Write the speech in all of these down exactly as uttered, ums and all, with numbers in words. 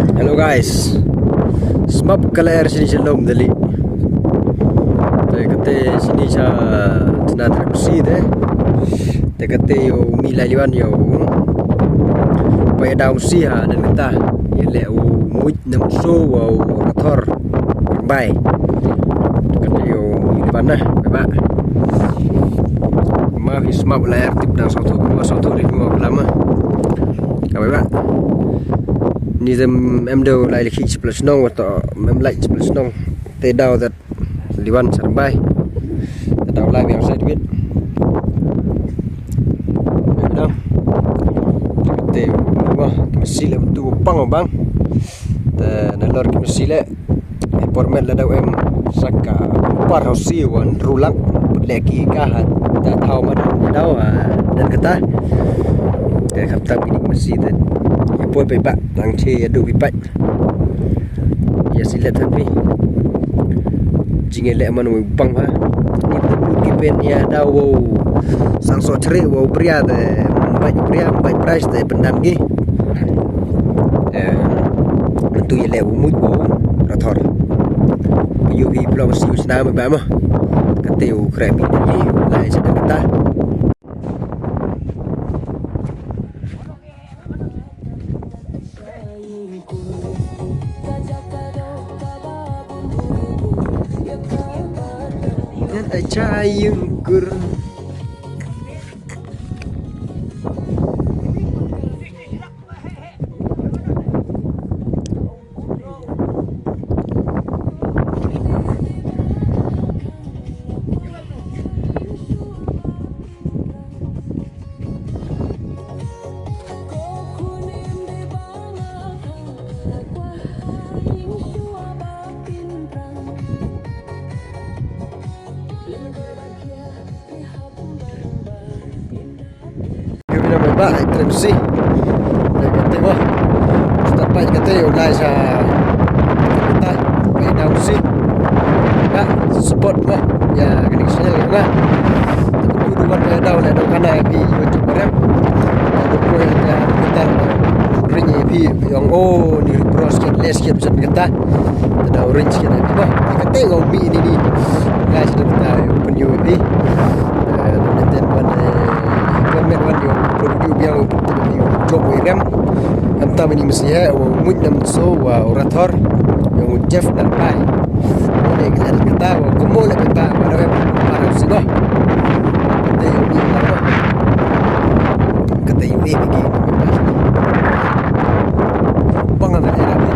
Hello guys. Smap ka lyer chini cha Lum Dali. Te kate chini cha chna Trepsi te. Te kate yow mi lai liwan yow. Pa ya daw si ha dan kata. Ya le u muit nam so wa u rathor. Bai. Kate yow mi liwan na. Ba. Ma hi smap lyer tip dang sa tho, ma sa tho ri ma lama. Ka ba. Ni dem em do lai likhi chipla chnong wa to em lai chipla chnong. Te daw dat liwan char bai. Te daw lai biang sai wit. Te wa masi lem tu pang bang. Te na lor ki masi le. Por met la daw em saka par hau si wan rulak. Put le ki ka ha ta thau ma daw ha dan kata. Te kham tam ki masi te. Ya poi pe ba lang che ya du ki pa. Ya si le than pi. Jing ya le man wi bang ha. Ni put ki pen ya daw wow. Sang so chre wow bria te. Bai bria bai price te pendam ki. Eh, mentu ya le wow muit wow rathor. Yu hi blog si usna me ba ma. Kate u kre mi ni lai sa kata. Yan ai cha yung kur. Kami na mai ba, ai trip si. Te kate wa. Start pa kate u lai sa. Ta, pa daw si. Ba, support ma. Ya, kani channel nga. Tu du wan ka daw le daw kana phi YouTube rem. Tu ko ya kita ring phi yong o ni bros ke les ke pesan kita. Daw ring ke ba. Kate ngau mi ni ni. Guys, kita pen U A P. Ten wan, eh, wan met wan yung produk biang yung job wi rem. Em tam ini mesti ya, wa muit nam so, wa rathor, yung Jeff dan pai. Ini kita, kita, wa kemo le kita, wa rem, wa rem sino. Kita yung ini, kita yung ini, kita. Bang ada era ni.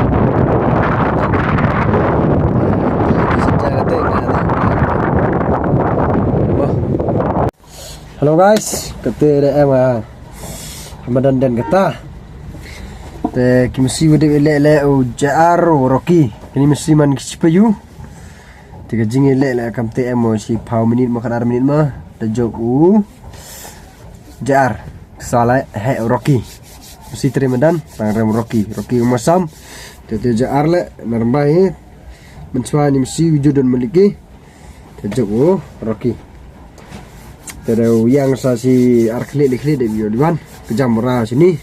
Hello guys, kate da em a Ramadan dan kata. Te ki masi wa de le le u J R u Rocky. Kini masi man ki chipa yu. Te ka jing le le kam te em o si pau minit ma khatar minit ma. Te jok u J R. Sala he u Rocky. Masi tre madan, tang rem Rocky. Rocky u masam. Te te J R le, narmbai. Menchwa ni masi wujud dan maliki. Te jok u Rocky. Te da u yang sa si ar khlieh li khlieh de bio diwan. Kejam ra sini.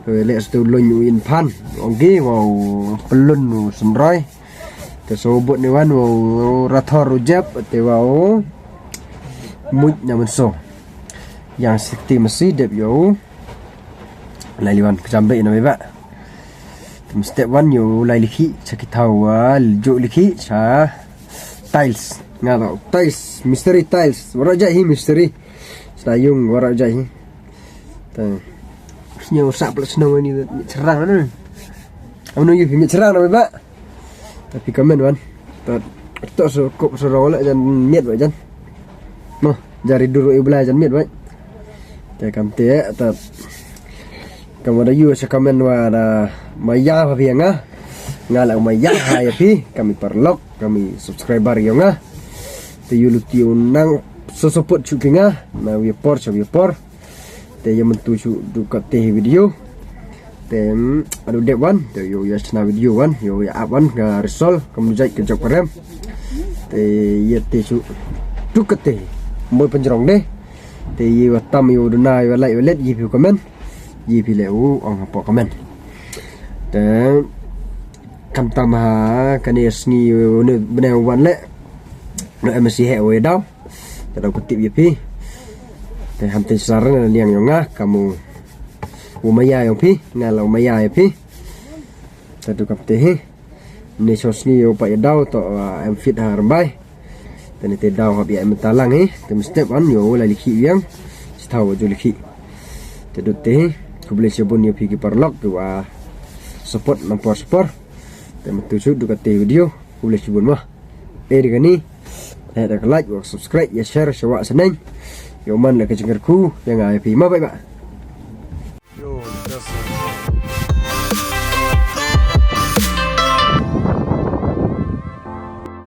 Te le stu lun u in pan. Ong ki, wow, pelun u semroi. Te so bot ni wan, wow, rathor u jep, te wow. Muit na menso. Yang sekti masi dep yo. Lai liwan, kejam be na ba. Te mesti wan yo lai likhi, cha ki thaw, ah, jok likhi, cha tiles. Nga tau, tiles, misteri tiles. Wara jai hi misteri. Sa yung wara jai hi. Ta. Nyo sa pla snow ni cherang na. Anu yu mi cherang na ba. Tapi comment wan. Ta to so kop so role jan miet wa jan. Mo, jari duru i bla jan miet wa. Te kam te ta. Kam da yu sa comment wa da maya ha phi nga. Nga la maya ha ya phi, kami parlok, kami subscriber yo nga. Te yu luti u nang so support chu ki nga, na wi por cha wi por. Te ya mentu chu du kate video. Te, mm, adu dep wan, te yo ya chna video wan, yo ya ap wan, ka result, kam jai ka jok parem. Te ya te chu du kate, moi penjrong de. Te ye wa tam ye wa duna ye wa like wa let ye phi comment. Ye phi le u ong hapoh comment. Te Khamtam ha kani ka sngi u ne bnai u wan le. No em si he u ya daw. Te daw pyntip ya phi. Te ham te sar na liang yong nga kam u maya yong phi, nga la u maya ya phi. Te du kam te hi. Ni so sngi u pa ya daw to, ah, em fit ha Rymbai. Te ni te daw hap ya em talang hi. Te mynstep an yow la likhi yang. Sithaw ju likhi. Te du te hi. Khublei chibun ya phi ki paralok ki wa support nam por support. Te myntu shu du ka te video. Khublei chibun ma. E di kani. He da ka like, wa subscribe, ya share, shawa saneng. Yow man la ka jingkyrkhu, ya nga ya phi. Ma bye bye.